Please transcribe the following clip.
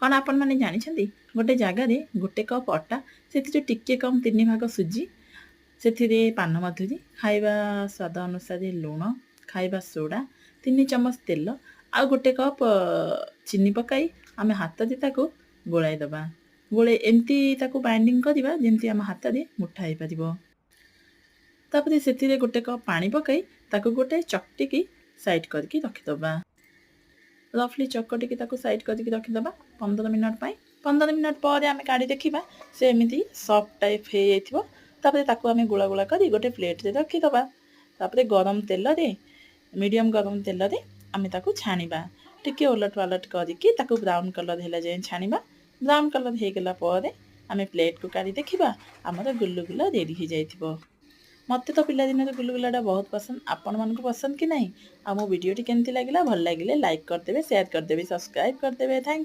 କ'ଣ ଆପଣମାନେ ଜାଣିଛନ୍ତି? ଗୋଟେ ଜାଗାରେ 1 କପ୍ ଅଟା, ସେଥିରୁ ଟିକିଏ କମ୍ 3 ଭାଗ ସୁଜି, ସେଥିରେ ପାନମଧୁରୀ, ଖାଇବା ସ୍ୱାଦ ଅନୁସାରେ ଲୁଣ, ଖାଇବା ସୋଡ଼ା, 3 ଚାମଚ ତେଲ ଆଉ 1 କପ୍ ଚିନି ପକାଇ ଆମେ ହାତରେ ତାକୁ ଗୋଳାଇ ଦେବା। ଗୋଳେଇ ଏମିତି ତାକୁ ବାଇଣ୍ଡିଂ କରିବା, ଯେମିତି ଆମ ହାତରେ ମୁଠା ହେଇପାରିବ। ତାପରେ ସେଥିରେ 1 କପ୍ ପାଣି ପକାଇ ତାକୁ ଗୋଟେ ଚକଟିକି ସାଇଡ଼୍ କରିକି ରଖିଦେବା। ରଫଲି ଚକଟିକି ତାକୁ ସାଇଡ଼୍ କରିକି ରଖିଦେବା 15 ମିନିଟ୍ ପାଇଁ। 15 ମିନିଟ୍ ପରେ ଆମେ କାଢ଼ି ଦେଖିବା, ସେ ଏମିତି ସଫ୍ଟ ଟାଇପ୍ ହେଇଯାଇଥିବ। ତାପରେ ତାକୁ ଆମେ ଗୁଳା ଗୁଳା କରି ଗୋଟେ ପ୍ଲେଟ୍ରେ ରଖିଦେବା। ତାପରେ ଗରମ ତେଲରେ, ମିଡ଼ିୟମ୍ ଗରମ ତେଲରେ ଆମେ ତାକୁ ଛାଣିବା। ଟିକେ ଓଲଟ ପାଲଟ କରିକି ତାକୁ ବ୍ରାଉନ୍ କଲର୍ ହେଲା ଯାଏଁ ଛାଣିବା। ବ୍ରାଉନ୍ କଲର୍ ହେଇଗଲା ପରେ ଆମେ ପ୍ଲେଟ୍କୁ କାଢ଼ି ଦେଖିବା, ଆମର ଗୁଲୁଗୁଲା ରେଡ଼ି ହେଇଯାଇଥିବ। ମୋତେ ତ ପିଲାଦିନରେ ଗୁଲୁଗୁଲାଟା ବହୁତ ପସନ୍ଦ। ଆପଣମାନଙ୍କୁ ପସନ୍ଦ କି ନାହିଁ? ଆଉ ମୋ ଭିଡ଼ିଓଟି କେମିତି ଲାଗିଲା? ଭଲ ଲାଗିଲେ ଲାଇକ୍ କରିଦେବେ, ସେୟାର କରିଦେବେ, ସବସ୍କ୍ରାଇବ୍ କରିଦେବେ। Thank.